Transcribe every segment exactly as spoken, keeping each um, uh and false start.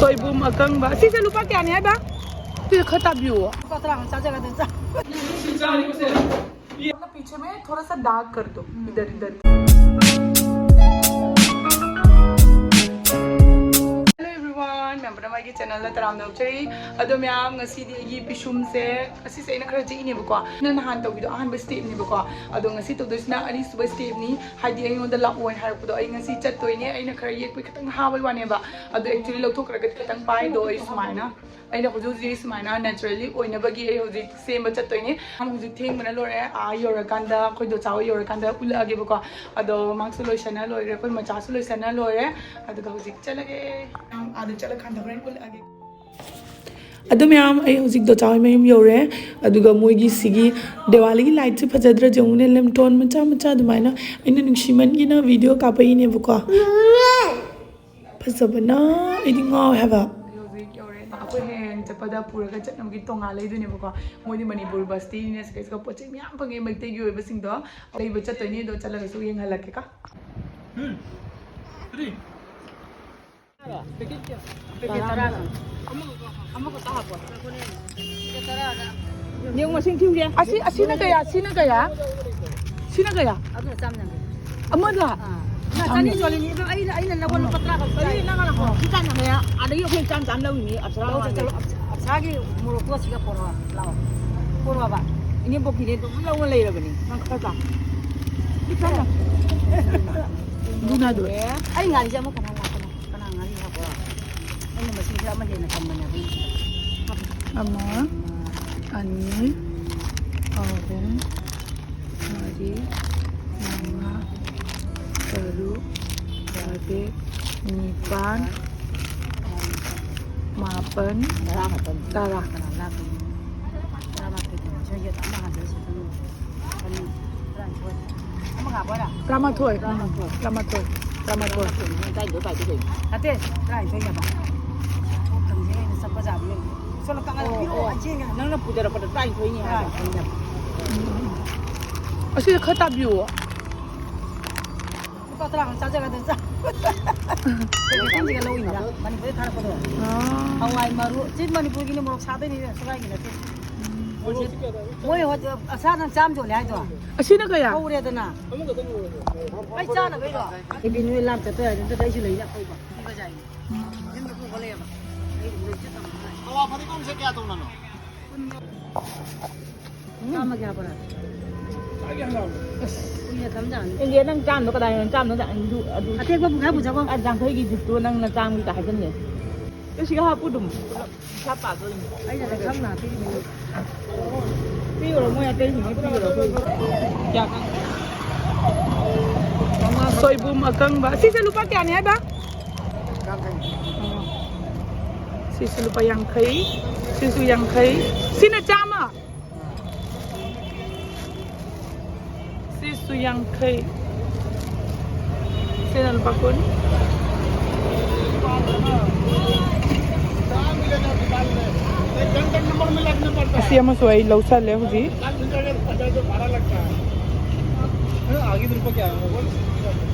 ꯁꯣꯏꯕꯨꯝ ꯑꯀꯪꯕ꯫ ꯁꯤꯁꯦ ꯂꯨꯄꯥ ꯀꯌꯥꯅꯤ ꯍꯥꯏꯕ? ꯁꯤꯁꯦ ꯈꯔ ꯇꯥꯕꯤꯌꯣ꯫ ꯂꯨꯄꯥ ꯇꯔꯥ ꯈꯛ ꯆꯥꯖꯒꯗ꯭ꯔꯥ? ꯄꯤꯁꯦ ꯃꯦ ꯊꯣꯔꯥ ꯁꯥ ꯗꯥꯔꯛ ꯀꯔ ꯗꯣ꯫ ꯏꯙꯔ, ꯏꯙꯔ꯫ Hello everyone, ꯃꯌꯥꯝ ꯄꯨꯝꯅꯃꯛ ꯑꯩꯒꯤ ꯆꯦꯅꯦꯜꯗ ꯇꯔꯥꯝꯅ ꯑꯣꯛꯆꯔꯤ꯫ ꯑꯗꯣ ꯃꯌꯥꯝ, ꯉꯁꯤꯗꯤ ꯑꯩꯒꯤ ꯄꯤꯁꯨꯝꯁꯦ, ꯑꯁꯤꯁꯦ ꯑꯩꯅ ꯈꯔ ꯆꯤꯛꯏꯅꯦꯕꯀꯣ꯫ ꯑꯩꯅ ꯅꯍꯥꯟ ꯇꯧꯕꯤꯗꯣ ꯑꯍꯥꯟꯕ ꯁ꯭ꯇꯦꯞꯅꯦꯕꯀꯣ꯫ ꯑꯗꯣ ꯉꯁꯤ ꯇꯧꯗꯣꯏꯁꯤꯅ ꯑꯅꯤꯁꯨꯕ ꯁ꯭ꯇꯦꯞꯅꯤ꯫ ꯍꯥꯏꯗꯤ ꯑꯩꯉꯣꯟꯗ ꯂꯥꯛꯑꯣꯅ ꯍꯥꯏꯔꯛꯄꯗꯣ, ꯑꯩ ꯉꯁꯤ ꯆꯠꯇꯣꯏꯅꯦ꯫ ꯑꯩꯅ ꯈꯔ ꯌꯦꯛꯄꯩ ꯈꯤꯇꯪ ꯍꯥꯕꯩ ꯋꯥꯅꯦꯕ꯫ ꯑꯗꯣ actually ꯂꯧꯊꯣꯛꯈ꯭ꯔꯒ ꯈꯤꯇꯪ ꯄꯥꯏꯗꯣ ꯑꯩ ꯁꯨꯃꯥꯏꯅ꯫ ꯑꯩꯅ ꯍꯧꯖꯤꯛ ꯍꯧꯖꯤꯛ ꯁꯨꯃꯥꯏꯅ naturally ꯑꯣꯏꯅꯕꯒꯤ ꯑꯩ ꯍꯧꯖꯤꯛ ꯁꯦꯝꯕ ꯆꯠꯇꯣꯏꯅꯦ꯫ ꯍꯧꯖꯤꯛ ꯊꯦꯡꯕꯅ ꯂꯣꯏꯔꯦ꯫ ꯑꯥ ꯌꯧꯔꯀꯥꯟꯗ, ꯑꯩꯈꯣꯏ ꯗꯣꯆꯥ ꯍꯣꯏ ꯌꯧꯔꯀꯥꯟꯗ ꯎꯠꯂꯛꯑꯒꯦꯕꯀꯣ꯫ ꯑꯗꯣ ꯃꯥꯁꯨ ꯂꯣꯏꯁꯟꯅ ꯂꯣꯏꯔꯦ, ꯑꯩꯈꯣꯏ ꯃꯆꯥꯁꯨ ꯂꯣꯏꯁꯟꯅ ꯂꯣꯏꯔꯦ꯫ ꯑꯗꯨꯒ ꯍꯧꯖꯤꯛ ꯆꯠꯂꯒꯦ꯫ ꯑꯥꯗ ꯆꯠꯂꯀꯥꯟꯗ ꯍꯣꯔꯦꯟ ꯎꯠꯂꯛꯑꯒꯦ꯫ ꯑꯗꯨ ꯃꯌꯥꯝ, ꯑꯩ ꯍꯧꯖꯤꯛ ꯗꯣꯆꯥ ꯍꯣꯏ ꯃꯌꯨꯝ ꯌꯧꯔꯦ꯫ ꯑꯗꯨꯒ ꯃꯣꯏꯒꯤ ꯁꯤꯒꯤ ꯗꯤꯋꯥꯂꯤꯒꯤ ꯂꯥꯏꯠꯁꯦ ꯐꯖꯗ꯭ꯔꯥ ꯌꯦꯡꯉꯨꯅꯦ, ꯂꯦꯝꯇꯣꯟ ꯃꯆꯥ ꯃꯆꯥ ꯑꯗꯨꯃꯥꯏꯅ꯫ ꯑꯩꯅ ꯅꯨꯡꯁꯤꯃꯟꯒꯤꯅ ꯚꯤꯗꯤꯑꯣ ꯀꯥꯞꯄꯛꯏꯅꯦꯕꯀꯣ꯫ ꯐꯖꯕꯅ ꯑꯩꯗꯤ ꯉꯥꯎꯋꯦ ꯍꯥꯏꯕ꯫ ꯑꯩ ꯍꯧꯖꯤꯛ ꯌꯧꯔꯦ꯫ ꯑꯩꯈꯣꯏ ꯍꯌꯦꯡ ꯆꯠꯄꯗ ꯄꯨꯔꯒ ꯆꯠꯅꯕꯒꯤ ꯇꯣꯉꯥꯟ ꯂꯩꯗꯣꯏꯅꯦꯕꯀꯣ꯫ ꯃꯣꯏꯗꯤ ꯃꯅꯤꯄꯨꯔ ꯕꯁꯇꯤꯅꯦ, ꯁꯤꯗꯩꯁꯤꯗ ꯄꯣꯠ ꯆꯩ ꯃꯌꯥꯝ ꯐꯪꯉꯦ ꯃꯩꯇꯩꯒꯤ ꯑꯣꯏꯕꯁꯤꯡꯗꯣ꯫ ꯂꯩꯕ ꯆꯠꯇꯣꯏꯅꯦ꯫ ꯑꯗꯣ ꯆꯠꯂꯒꯁꯨ ꯌꯦꯡꯍꯜꯂꯛꯀꯦꯀꯣ꯫ ꯄꯦꯀꯦꯠ ꯇꯔꯥ꯫ ꯑꯃꯒ ꯇꯔꯥ ꯍꯥꯞꯄꯣ꯫ ꯌꯦꯡꯉꯨ, ꯃꯁꯤꯡ ꯊꯤꯌꯨꯁꯦ꯫ ꯑꯁꯤ, ꯑꯁꯤꯅ ꯀꯌꯥ? ꯁꯤꯅ ꯀꯌꯥ? ꯁꯤꯅ ꯀꯌꯥ? ꯑꯗꯨꯅ ꯆꯥꯝ ꯌꯥꯡꯈꯩ꯫ ꯑꯃꯗ? ꯑꯥ꯫ ꯏꯃꯥ, ꯆꯥꯝ ꯆꯅꯤ ꯌꯥꯡꯈꯩ꯫ ꯌꯣꯜꯂꯤꯅꯤ꯫ ꯏꯃꯥ, ꯑꯩꯅ, ꯑꯩꯅ ꯅꯉꯣꯟꯗ ꯂꯨꯄꯥ ꯇꯔꯥ ꯈꯛ ꯆꯥꯏ꯫ ꯆꯅꯤ ꯅꯪ ꯂꯥꯛꯄ꯭ꯔꯣ? ꯁꯤ ꯆꯥꯝ ꯌꯥꯡꯈꯩ꯫ ꯑꯗꯒꯤ ꯑꯩꯈꯣꯏ ꯆꯥꯝ ꯆꯥꯝ ꯂꯧꯔꯤꯅꯤ꯫ ꯑꯞꯁꯔꯥ ꯂꯧ ꯃꯃꯥꯡꯗ꯫ ꯆꯠꯂꯣ꯫ ꯑꯞꯁꯔꯥꯒꯤ ꯃꯣꯔꯣꯛꯇꯣ ꯑꯁꯤꯒ ꯄꯣꯔꯛꯑꯣ꯫ ꯂꯥꯛꯑꯣ꯫ ꯄꯣꯔꯛꯑꯣꯕ꯫ ꯏꯅꯦꯝꯕꯣꯛꯀꯤꯅꯦ ꯑꯗꯨꯝ ꯂꯧꯅ ꯂꯩꯔꯕꯅꯤ꯫ ꯅꯪ ꯈꯔ ꯆꯥ꯫ ꯁꯤ ꯆꯥꯝ ꯌꯥꯡꯈꯩ꯫ ꯑꯗꯨꯅ ꯑꯗꯨ꯫ ꯑꯩ ꯉꯥꯔꯤꯁꯦ ꯑꯃ ꯀꯅꯥ ꯂꯥꯛꯄꯅꯣ? ꯀꯅꯥ ꯉꯥꯔꯤ ꯍꯥꯞꯄ꯭ꯔꯣ? ꯑꯩꯅ ꯃꯁꯤꯡꯁꯦ ꯑꯃ ꯍꯦꯟꯅ ꯊꯝꯕꯅꯦ ꯑꯗꯨ꯫ ꯑꯃ, ꯑꯅꯤ, ꯑꯍꯨꯝ, ꯃꯔꯤ, ꯃꯉꯥ, ꯇꯔꯨꯛ, ꯇꯔꯦꯠ, ꯅꯤꯄꯥꯟ, ꯃꯥꯄꯟ, ꯇꯔꯥ꯫ ꯇꯔꯥ꯫ ꯇꯔꯥꯃꯥꯊꯣꯏ꯫ ꯑꯃ ꯍꯥꯟꯕꯤꯔꯁꯤ꯫ ꯑꯅꯤ, ꯇꯔꯥꯅꯤꯊꯣꯏ꯫ ꯑꯃꯒ ꯍꯥꯞꯄꯣꯔꯥ? ꯇꯔꯥꯃꯥꯊꯣꯏ꯫ ꯇꯔꯥꯃꯥꯊꯣꯏ꯫ ꯇꯔꯥꯃꯥꯊꯣꯏ꯫ ꯇꯔꯥꯃꯥꯊꯣꯏ꯫ ꯅꯠꯇꯦ, ꯇꯔꯥꯅꯤꯊꯣꯏꯅꯦꯕ꯫ ꯁꯣꯝꯗ ꯀꯛꯑꯒ ꯑꯣ, ꯄꯤꯔꯛꯑꯣ, ꯑꯣ꯫ ꯍꯥꯏ ꯆꯦꯟꯒꯦ꯫ ꯅꯪꯅ ꯄꯨꯖꯔꯛꯄꯗ ꯇꯔꯥꯅꯤꯊꯣꯏꯅꯦ ꯍꯥꯏꯕ꯫ ꯇꯔꯥꯅꯤꯊꯣꯏꯅꯦꯕ꯫ ꯎꯝ, ꯎꯝ, ꯎꯝ꯫ ꯑꯁꯤꯗ ꯈꯔ ꯇꯥꯕꯤꯌꯣ꯫ ꯂꯨꯄꯥ ꯇꯔꯥ ꯈꯛ ꯆꯥꯖꯒꯗ꯭ꯔꯥ? ꯆꯥ꯫ ꯀꯩꯅꯣ ꯈꯪꯗꯦꯒ ꯂꯧꯔꯤꯅꯤꯗ, ꯃꯅꯤꯄꯨꯔꯗ ꯊꯥꯔꯛꯄꯗꯣ꯫ ꯍꯋꯥꯏ ꯃꯔꯨ ꯁꯤ ꯃꯅꯤꯄꯨꯔꯒꯤꯅꯦ, ꯃꯣꯔꯣꯛ ꯁꯥꯗꯣꯏꯅꯦ, ꯁꯒꯥꯏꯒꯤ ꯅꯠꯇꯦ꯫ ꯃꯣꯏ ꯍꯧꯖꯤꯛ ꯑꯁꯥꯗ ꯆꯥꯝ ꯌꯣꯜꯂꯦ ꯍꯥꯏꯗꯣ ꯑꯁꯤꯅ ꯀꯌꯥ? ꯍꯧꯔꯦꯗꯅ꯫ ꯑꯩ ꯆꯥꯅꯕꯩꯗꯣ꯫ ꯏꯕꯤ ꯅꯣꯏ ꯂꯥꯝ ꯆꯠꯄ ꯌꯥꯔꯗꯤ ꯑꯝꯇ ꯑꯩꯁꯨ ꯂꯩꯅꯤ ꯑꯩꯈꯣꯏꯕ꯫ ꯁꯤ ꯕꯖꯥꯔꯒꯤ꯫ ꯌꯨꯝꯗ ꯄꯨꯈꯠꯂꯛꯑꯦꯕ꯫ ꯑꯩ ꯂꯩ ꯆꯠꯇꯕꯅꯤꯅ꯫ ꯍꯋꯥ ꯐꯗꯤꯒꯣꯝꯁꯦ ꯀꯌꯥ ꯇꯧꯅꯅꯣ? ꯆꯥꯝꯃꯒꯤ ꯍꯥꯞꯄꯔ? ꯑꯁ꯫ ꯀꯨꯏꯅ ꯊꯝꯖꯥꯠꯅꯤ꯫ ꯑꯦ, ꯅꯪ ꯆꯥꯝꯗꯣ ꯀꯗꯥꯏꯅꯣ? ꯆꯥꯝꯗꯣ ꯑꯗꯨ, ꯑꯗꯨ ꯑꯇꯦꯛꯄ ꯄꯨꯡꯈꯥꯏ ꯄꯨꯖꯕ꯫ ꯑ, ꯌꯥꯡꯈꯩꯒꯤ ꯖꯨꯠꯇꯣ ꯅꯪꯅ ꯆꯥꯝꯒꯤ ꯀꯥꯏ ꯍꯥꯏꯖꯟꯒꯦ꯫ ꯑꯦ, ꯁꯤꯒ ꯍꯥꯞꯄꯨ ꯑꯗꯨꯝ꯫ ꯄꯨꯂꯞ ꯄꯩꯁꯥ ꯄꯥꯗꯣꯏꯅꯤ꯫ ꯑꯩꯅ ꯂꯩꯈꯝ ꯂꯥꯛꯄꯤꯔꯤꯅꯦ꯫ ꯄꯤꯔꯨꯔꯣ, ꯃꯣꯏ ꯑꯇꯩꯁꯤꯡꯗꯤ ꯄꯤꯔꯨꯔꯣ, ꯑꯩꯈꯣꯏ꯫ ꯀꯌꯥ ꯈꯪ-, ꯁꯣꯏꯕꯨꯝ ꯑꯀꯪꯕ꯫ ꯁꯤꯁꯦ ꯂꯨꯄꯥ ꯀꯌꯥꯅꯤ ꯍꯥꯏꯕ? ꯁꯤꯁꯨ ꯂꯨꯄꯥ ꯌꯥꯡꯈꯩ, ꯁꯤꯁꯨ ꯌꯥꯡꯈꯩ, ꯁꯤꯅ ꯆꯥꯝꯃ꯫ ꯁꯤꯁꯨ ꯌꯥꯡꯈꯩ, ꯁꯤꯅ ꯂꯨꯄꯥ ꯀꯨꯟ꯫ ꯑꯁꯤ ꯑꯃꯁꯨ ꯑꯩ ꯂꯧꯁꯜꯂꯦ ꯍꯧꯖꯤꯛ꯫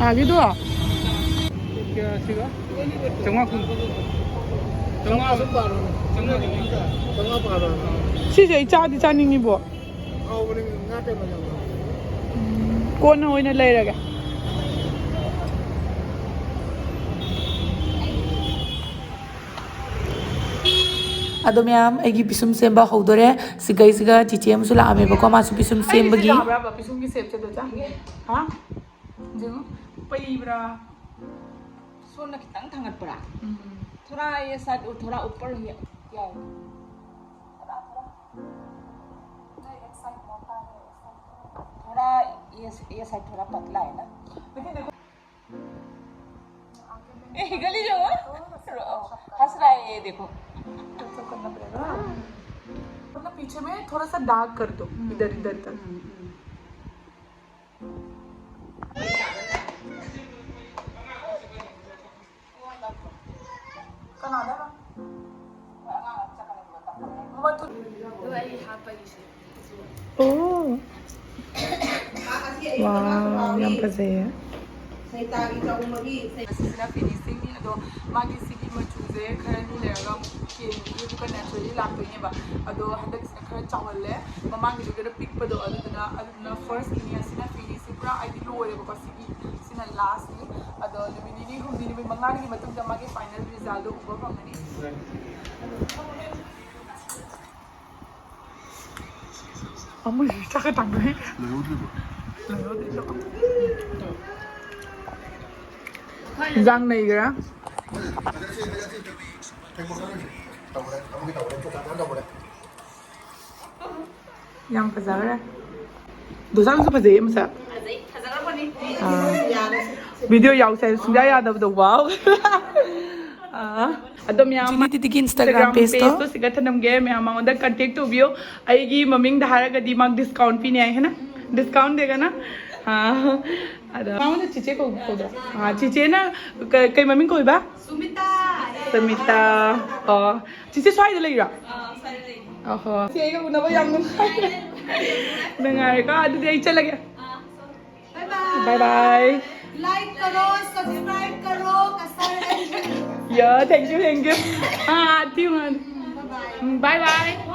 ꯑꯥꯒꯤꯗꯣ? ꯀꯌꯥ ꯁꯤꯒ? ꯆꯥꯝꯃꯉꯥ ꯀꯨꯟ꯫ ꯆꯥꯝꯃꯉꯥ ꯁꯨꯝ ꯄꯥꯔꯣꯅꯦ꯫ ꯆꯥꯝꯃꯉꯥ ꯀꯨꯟ꯫ ꯆꯥꯝꯃꯉꯥ ꯄꯥꯔꯣ꯫ ꯁꯤꯁꯦ ꯑꯩ ꯆꯥꯗꯤ ꯆꯥꯅꯤꯡꯉꯤꯕꯣ꯫ ꯍꯥꯎꯕꯅꯦ, ꯉꯥ ꯀꯩꯅꯣ ꯌꯥꯝ ꯍꯥꯎꯕꯅꯦ꯫ ꯀꯣꯟꯅ ꯑꯣꯏꯅ ꯂꯩꯔꯒꯦ꯫ ꯑꯗꯣ ꯃꯌꯥꯝ, ꯑꯩꯒꯤ ꯄꯤꯁꯨꯝ ꯁꯦꯝꯕ ꯍꯧꯗꯣꯔꯦ꯫ ꯁꯤꯒꯩꯁꯤꯒ ꯆꯤꯆꯦ ꯑꯃꯁꯨ ꯂꯥꯛꯑꯝꯃꯦꯕꯀꯣ, ꯃꯥꯁꯨ ꯄꯤꯁꯨꯝ ꯑꯩꯒꯤꯁꯦ ꯁꯦꯝꯕꯒꯤ꯫ ꯌꯥꯕ꯭ꯔꯕ? ꯄꯤꯁꯨꯝꯒꯤ ꯁꯦꯞꯁꯦ ꯑꯗꯨ ꯆꯥ-, ꯍꯥ? ꯌꯦꯡꯉꯨ, ꯄꯩꯕ꯭ꯔꯥ? ꯁꯣꯝꯅ ꯈꯤꯇꯪ ꯊꯥꯡꯒꯠꯄ꯭ꯔꯥ? ꯎꯝ꯫ थोड़ा ये साइड, थोड़ा ऊपर ये, क्या है? थोड़ा, थोड़ा। नहीं, एक साइड मोटा है, एक साइड थोड़ा। थोड़ा ये, ये साइड थोड़ा पतला है ना। लेकिन देखो, ए, गली जो है, हंस रहा है, ये देखो। ऐसा करना पड़ेगा। मतलब पीछे में थोड़ा सा डार्क कर दो, इधर, इधर तक। ꯑꯣ꯫ ꯋꯥꯎ, ꯌꯥꯝ ꯐꯖꯩꯌꯦ꯫ ꯁꯩꯇꯥꯒꯤ ꯆꯥꯎꯕꯒꯤ ꯁꯤꯁꯤꯅ ꯐꯤꯅꯤꯁꯤꯡꯅꯤ꯫ ꯑꯗꯣ ꯃꯥꯒꯤ ꯁꯤꯒꯤ ꯃꯆꯨꯁꯦ ꯈꯔꯅꯤ ꯂꯩꯔꯒ ꯑꯃꯨꯛ ꯆꯦꯟꯒꯅꯤ, ꯑꯗꯨꯒ ꯅꯦꯆꯔꯦꯜꯂꯤ ꯂꯥꯛꯇꯣꯏꯅꯦꯕ꯫ ꯑꯗꯣ ꯍꯟꯗꯛꯁꯤꯅ ꯈꯔ ꯆꯥꯎꯍꯜꯂꯦ, ꯃꯃꯥꯡꯒꯤꯗꯨꯒꯤꯗ ꯄꯤꯛꯄꯗꯣ꯫ ꯑꯗꯨꯗꯨꯅ ꯑꯗꯨꯗꯨꯅ ꯐꯥꯔꯁꯀꯤꯅꯤ꯫ ꯑꯁꯤꯅ ꯐꯤꯅꯤꯁꯤꯡ ꯄꯨꯔꯥ ꯑꯩꯗꯤ ꯂꯣꯏꯔꯦꯕꯀꯣ꯫ ꯁꯤꯒꯤ ꯁꯤꯅ ꯂꯥꯁꯅꯤ꯫ ꯑꯗꯣ ꯅꯨꯃꯤꯠ ꯅꯤꯅꯤ ꯍꯨꯝꯅꯤ, ꯅꯨꯃꯤꯠ ꯃꯉꯥꯅꯤꯒꯤ ꯃꯇꯨꯡꯗ ꯃꯥꯒꯤ ꯐꯥꯏꯅꯦꯜ ꯔꯤꯖꯜꯗꯣ ꯎꯕ ꯐꯪꯒꯅꯤ꯫ ꯑꯃꯨꯛ ꯆꯥꯛꯀ ꯇꯥꯡꯕꯒꯤ ꯂꯣꯏꯍꯧꯗ꯭ꯔꯤꯕꯣ? ꯂꯣꯏꯍꯧꯗ꯭ꯔꯤꯕꯣ? ꯏꯟꯖꯥꯡ ꯅꯩꯒꯦꯔꯥ? ꯌꯥꯝ ꯐꯖꯈ꯭ꯔꯦ꯫ ꯗꯣꯁꯥꯁꯨ ꯐꯖꯩꯌꯦ ꯃꯁꯛ꯫ ꯐꯖꯩ, ꯐꯖꯈ꯭ꯔꯕꯅꯤ꯫ ꯑꯥ꯫ ꯌꯥꯔꯦ꯫ ꯚꯤꯗꯤꯑꯣ ꯌꯥꯎꯁꯦ ꯍꯥꯏꯕ ꯁꯨꯡꯌꯥ ꯌꯥꯗꯕꯗꯣ꯫ ꯋꯥꯎ꯫ ꯑꯥ꯫ ꯑꯗꯣ ꯃꯌꯥꯝ ꯖꯨꯂꯤ ꯗꯤꯗꯤꯒꯤ Instagram Instagram pageꯇꯣ꯫ Pageꯇꯣ ꯁꯤꯒ ꯊꯅꯝꯒꯦ, ꯃꯌꯥꯝ ꯃꯉꯣꯟꯗ contact ꯇꯧꯕꯤꯌꯣ꯫ ꯑꯩꯒꯤ ꯃꯃꯤꯡꯗ ꯍꯥꯏꯔꯒꯗꯤ ꯃꯥ discount ꯄꯤꯅꯤ ꯍꯥꯏ ꯍꯥꯏꯅ꯫ Discount ꯗꯦꯒꯅ꯫ ꯑꯥ꯫ ꯑꯗꯣ ꯃꯉꯣꯟꯗ ꯆꯤꯆꯦ ꯀꯧ-, ꯀꯧꯗ꯭ꯔꯣ? ꯑꯥ, ꯆꯤꯆꯦꯅ ꯀ-, ꯀꯩ ꯃꯃꯤꯡ ꯀꯧꯏꯕ? ꯁꯨꯃꯤꯇꯥ꯫ ꯁꯨꯃꯤꯇꯥ꯫ ꯑꯣ꯫ ꯆꯤꯆꯦ ꯁ꯭ꯋꯥꯏꯗ ꯂꯩꯔꯣ? ꯑꯥ, ꯁ꯭ꯋꯥꯏꯗ ꯂꯩ꯫ ꯑꯍꯣ꯫ ꯆꯤꯆꯦ ꯑꯩꯒ ꯎꯅꯕ ꯌꯥꯝ ꯅꯨꯡꯉꯥꯏꯔꯦ꯫ ꯅꯨꯡꯉꯥꯏꯔꯦꯀꯣ? ꯑꯗꯨꯗꯤ ꯑꯩ ꯆꯠꯂꯒꯦ꯫ ꯑꯥ, bye bye꯫ Bye bye꯫ Like करो, subscribe करो, Kasar. Yeah, thank you, thank you। ꯑꯥ, ꯑꯥ, ꯊꯤꯌꯨ꯫ Bye bye꯫ ꯎꯝ, bye bye꯫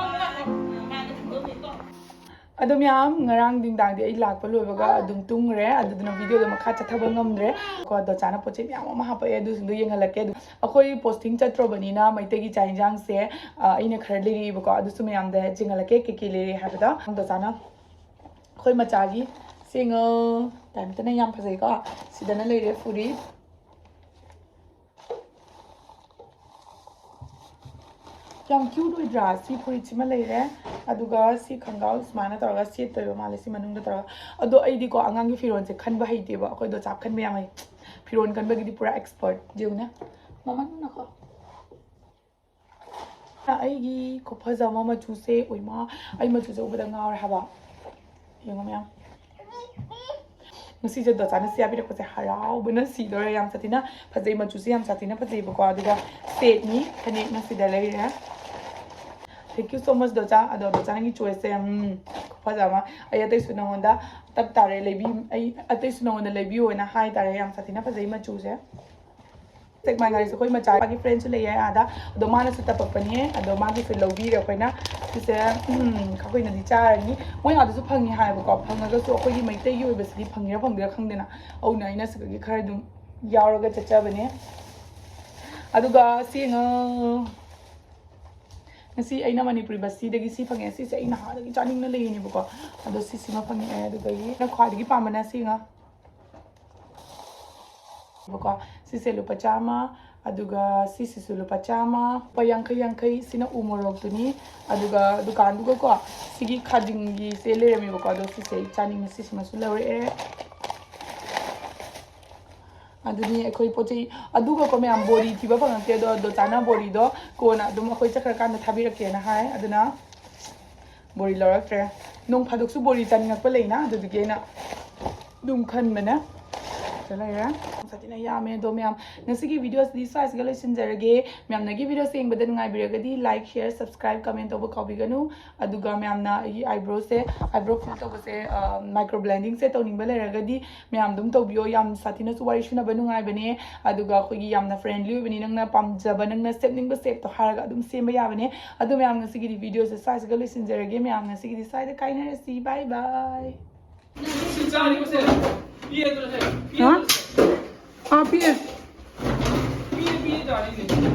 ꯑꯗꯣ ꯃꯌꯥꯝ, ꯉꯔꯥꯡ ꯅꯨꯡꯗꯥꯡꯗꯤ ꯑꯩ ꯂꯥꯛꯄ ꯂꯣꯏꯕꯒ ꯑꯗꯨꯝ ꯇꯨꯝꯈ꯭ꯔꯦ, ꯑꯗꯨꯗꯨꯅ ꯚꯤꯗꯤꯑꯣꯗꯣ ꯃꯈꯥ ꯆꯠꯊꯕ ꯉꯝꯗ꯭ꯔꯦ꯫ ꯀꯣ, ꯗꯣꯆꯥꯅ ꯄꯣꯠ ꯆꯩ ꯃꯌꯥꯝ ꯑꯃ ꯍꯥꯞꯄꯛꯑꯦ, ꯑꯗꯨꯁꯤꯡꯗꯣ ꯌꯦꯡꯍꯜꯂꯛꯀꯦ꯫ ꯑꯗꯨ ꯑꯩꯈꯣꯏ posting ꯆꯠꯇ꯭ꯔꯕꯅꯤꯅ ꯃꯩꯇꯩꯒꯤ ꯆꯥꯛ ꯌꯦꯟꯁꯥꯡꯁꯦ, ꯑ, ꯑꯩꯅ ꯈꯔ ꯂꯩꯔꯛꯏꯕꯀꯣ, ꯑꯗꯨꯁꯨ ꯃꯌꯥꯝꯗ ꯌꯦꯡꯍꯜꯂꯛꯀꯦ ꯀꯩꯀꯩ ꯂꯩꯔꯛꯑꯦ ꯍꯥꯏꯕꯗꯣ꯫ ꯗꯣꯆꯥꯅ ꯑꯩꯈꯣꯏ ꯃꯆꯥꯒꯤ ꯁꯦꯡꯉꯣ ꯇꯥꯏꯝꯇꯅ ꯌꯥꯝ ꯐꯖꯩꯀꯣ꯫ ꯁꯤꯗꯅ ꯂꯩꯔꯦ ꯐꯨꯔꯤꯠ꯫ ꯌꯥꯝ cute ꯑꯣꯏꯗ꯭ꯔꯥ? ꯁꯤ ꯐꯨꯔꯤꯠꯁꯤꯃ ꯂꯩꯔꯦ, ꯑꯗꯨꯒ ꯁꯤ ꯈꯣꯡꯒ꯭ꯔꯥꯎ ꯁꯨꯃꯥꯏꯅ ꯇꯧꯔꯒ ꯁꯦꯠꯇꯣꯏꯕ ꯃꯥꯜꯂꯦ ꯁꯤ ꯃꯅꯨꯡꯗ ꯇꯧꯔꯒ꯫ ꯑꯗꯣ ꯑꯩꯗꯤꯀꯣ ꯑꯉꯥꯡꯒꯤ ꯐꯤꯔꯣꯜꯁꯦ ꯈꯟꯕ ꯍꯩꯇꯦꯕ, ꯑꯩꯈꯣꯏꯗꯣ ꯆꯥꯞ ꯈꯟꯕ ꯌꯥꯝ ꯍꯩ꯫ ꯐꯤꯔꯣꯜ ꯈꯟꯕꯒꯤꯗꯤ ꯄꯨꯔꯥ expert꯫ ꯌꯦꯡꯉꯨꯅꯦ, ꯃꯃꯟꯅꯀꯣ꯫ ꯑꯩꯒꯤ ꯈꯨꯐꯖ ꯑꯃ ꯃꯆꯨꯁꯦ, ꯎꯏꯃꯥ, ꯑꯩ ꯃꯆꯨꯁꯦ ꯎꯕꯗ ꯉꯥꯎꯔꯦ ꯍꯥꯏꯕ꯫ ꯌꯦꯡꯉꯣ ꯃꯌꯥꯝ꯫ ꯉꯁꯤꯁꯦ ꯗꯣꯆꯥꯅ ꯁꯤ ꯍꯥꯞꯄꯤꯔꯛꯄꯁꯦ ꯍꯔꯥꯎꯕꯅ ꯁꯤꯗꯣꯔꯦ꯫ ꯌꯥꯝ ꯁꯥꯊꯤꯅ ꯐꯖꯩ, ꯃꯆꯨꯁꯦ ꯌꯥꯝ ꯁꯥꯊꯤꯅ ꯐꯖꯩꯕꯀꯣ꯫ ꯑꯗꯨꯒ ꯁꯦꯠꯅꯤ, ꯐꯅꯦꯛꯅ ꯁꯤꯗ ꯂꯩꯔꯦ꯫ Thank you so much ꯗꯣꯆꯥ꯫ ꯑꯗꯣ ꯗꯣꯆꯥ ꯅꯪꯒꯤ choiceꯁꯦ, ꯎꯝ, ꯐꯖꯕ꯫ ꯑꯩ ꯑꯇꯩꯁꯨ ꯅꯉꯣꯟꯗ ꯇꯞ ꯇꯥꯔꯦ ꯂꯩꯕꯤ ꯑꯩ ꯑꯇꯩꯁꯨ ꯅꯉꯣꯟꯗ ꯂꯩꯕꯤꯌꯣꯅ ꯍꯥꯏꯇꯥꯔꯦ꯫ ꯌꯥꯝ ꯁꯥꯊꯤꯅ ꯐꯖꯩ ꯃꯆꯨꯁꯦ꯫ ꯁꯦꯛꯃꯥꯏ ꯒꯥꯔꯤꯁꯦ ꯑꯩꯈꯣꯏ ꯃꯆꯥꯒꯤ ꯐ꯭ꯔꯦꯟꯁꯨ ꯂꯩꯌꯦ ꯑꯥꯗ꯫ ꯑꯗꯣ ꯃꯥꯅꯁꯨ ꯇꯞꯄꯛꯄꯅꯦ꯫ ꯑꯗꯣ ꯃꯥꯒꯤꯁꯨ ꯂꯧꯕꯤꯔꯦ ꯑꯩꯈꯣꯏꯅ꯫ ꯁꯤꯁꯦ ꯎꯝ, ꯑꯩꯈꯣꯏꯅꯗꯤ ꯆꯥꯔꯅꯤ꯫ ꯃꯣꯏ ꯑꯥꯗꯁꯨ ꯐꯪꯉꯤ ꯍꯥꯏꯌꯦꯕꯀꯣ꯫ ꯐꯪꯉꯒꯁꯨ ꯑꯩꯈꯣꯏꯒꯤ ꯃꯩꯇꯩꯒꯤ ꯑꯣꯏꯕꯁꯤꯗꯤ ꯐꯪꯉꯤꯔꯥ ꯐꯪꯗ꯭ꯔꯤꯔꯥ ꯈꯪꯗꯦꯅ꯫ ꯑꯗꯨꯅ ꯑꯩꯅ ꯁꯤꯗꯒꯤ ꯈꯔ ꯑꯗꯨꯝ ꯌꯥꯎꯔꯒ ꯆꯠꯆꯕꯅꯦ꯫ ꯑꯗꯨꯒ ꯁꯤ ꯌꯦꯡꯉꯣ꯫ ꯉꯁꯤ ꯑꯩꯅ ꯃꯅꯤꯄꯨꯔꯤ ꯕꯁꯇꯤꯗꯒꯤ ꯁꯤ ꯐꯪꯉꯦ꯫ ꯁꯤꯁꯦ ꯑꯩ ꯅꯍꯥꯟꯗꯒꯤ ꯆꯥꯅꯤꯡꯅ ꯂꯩꯔꯤꯅꯦꯕꯀꯣ꯫ ꯑꯗꯣ ꯁꯤꯁꯤꯃ ꯐꯪꯉꯛꯑꯦ꯫ ꯑꯗꯨꯗꯒꯤ ꯑꯩꯅ ꯈ꯭ꯋꯥꯏꯗꯒꯤ ꯄꯥꯝꯕꯅ ꯁꯤ ꯉꯥ꯫ ꯕꯀꯣ꯫ ꯁꯤꯁꯦ ꯂꯨꯄꯥ ꯆꯥꯝꯃ, ꯑꯗꯨꯒ ꯁꯤꯁꯤꯁꯨ ꯂꯨꯄꯥ ꯆꯥꯝꯃ, ꯂꯨꯄꯥ ꯌꯥꯡꯈꯩ ꯌꯥꯡꯈꯩ꯫ ꯁꯤꯅ ꯎ ꯃꯣꯔꯣꯛꯇꯨꯅꯤ꯫ ꯑꯗꯨꯒ ꯗꯨꯀꯥꯟꯗꯨꯒꯀꯣ ꯁꯤꯒꯤ ꯈꯥꯖꯤꯡꯒꯤꯁꯦ ꯂꯩꯔꯝꯃꯦꯕꯀꯣ꯫ ꯑꯗꯣ ꯁꯤꯁꯦ ꯑꯩ ꯆꯥꯅꯤꯡꯉꯦ꯫ ꯁꯤꯁꯤꯃꯁꯨ ꯂꯧꯔꯛꯑꯦ꯫ ꯑꯗꯨꯅꯤ ꯑꯩꯈꯣꯏ ꯄꯣꯠ ꯆꯩ꯫ ꯑꯗꯨꯒꯀꯣ ꯃꯌꯥꯝ, ꯕꯣꯔꯤ ꯊꯤꯕ ꯐꯪꯉꯛꯇꯦ꯫ ꯑꯗꯣ ꯗꯣꯆꯥꯅ ꯕꯣꯔꯤꯗꯣ ꯀꯣꯟꯅ ꯑꯗꯨꯝ ꯑꯩꯈꯣꯏ ꯆꯠꯈ꯭ꯔꯀꯥꯟꯗ ꯊꯥꯕꯤꯔꯛꯀꯦꯅ ꯍꯥꯏ꯫ ꯑꯗꯨꯅ ꯕꯣꯔꯤ ꯂꯧꯔꯛꯇ꯭ꯔꯦ꯫ ꯅꯣꯡ ꯐꯥꯗꯣꯛꯁꯨ ꯕꯣꯔꯤ ꯆꯥꯅꯤꯡꯉꯛꯄ ꯂꯩꯅ, ꯑꯗꯨꯗꯨꯒꯤ ꯑꯩꯅ ꯑꯗꯨꯝ ꯈꯟꯕꯅꯦ꯫ ꯁꯤꯗ ꯂꯩꯔꯦ꯫ ꯁꯥꯊꯤꯅ ꯌꯥꯝꯃꯦ꯫ ꯑꯗꯣ ꯃꯌꯥꯝ, ꯉꯁꯤꯒꯤ ꯚꯤꯗꯤꯑꯣꯁꯤꯗꯤ ꯁ꯭ꯋꯥꯏꯁꯤꯒ ꯂꯣꯏꯁꯤꯟꯖꯔꯒꯦ꯫ ꯃꯌꯥꯝꯅꯒꯤ ꯚꯤꯗꯤꯑꯣꯁꯦ ꯌꯦꯡꯕꯗ ꯅꯨꯡꯉꯥꯏꯕꯤꯔꯒꯗꯤ like, share, subscribe, comment ꯇꯧꯕ ꯀꯥꯎꯕꯤꯒꯅꯨ꯫ ꯑꯗꯨꯒ ꯃꯌꯥꯝꯅ ꯑꯩꯒꯤ eyebrow ꯁꯦ, eyebrow fill ꯇꯧꯕꯁꯦ, ꯑ, micro blending ꯁꯦ ꯇꯧꯅꯤꯡꯕ ꯂꯩꯔꯒꯗꯤ ꯃꯌꯥꯝ ꯑꯗꯨꯝ ꯇꯧꯕꯤꯌꯣ꯫ ꯌꯥꯝ ꯁꯥꯊꯤꯅꯁꯨ ꯋꯥꯔꯤ ꯁꯨꯅꯕ ꯅꯨꯡꯉꯥꯏꯕꯅꯦ꯫ ꯑꯗꯨꯒ ꯑꯩꯈꯣꯏꯒꯤ ꯌꯥꯝꯅ friendly ꯑꯣꯏꯕꯅꯤ꯫ ꯅꯪꯅ ꯄꯥꯝꯖꯕ, ꯅꯪꯅ ꯁꯦꯝꯅꯤꯡꯕ shape ꯇꯣ ꯍꯥꯏꯔꯒ ꯑꯗꯨꯝ ꯁꯦꯝꯕ ꯌꯥꯕꯅꯦ꯫ ꯑꯗꯣ ꯃꯌꯥꯝ, ꯉꯁꯤꯒꯤꯗꯤ ꯚꯤꯗꯤꯑꯣꯁꯦ ꯁ꯭ꯋꯥꯏꯁꯤꯒ ꯂꯣꯏꯁꯤꯟꯖꯔꯒꯦ꯫ ꯃꯌꯥꯝ, ꯉꯁꯤꯒꯤꯗꯤ ꯁ꯭ꯋꯥꯏꯗ ꯀꯥꯏꯅꯔꯁꯤ꯫ Bye bye꯫ ꯁꯤ ꯆꯥꯔꯤꯕꯁꯦ ꯄꯤꯔꯗ꯭ꯔꯁꯦ? ꯍꯥ? ꯑꯥ, ꯄꯤꯔꯦ꯫ ꯄꯤꯔꯦ, ꯄꯤꯔꯦ ꯇꯥꯔꯤꯅꯦ꯫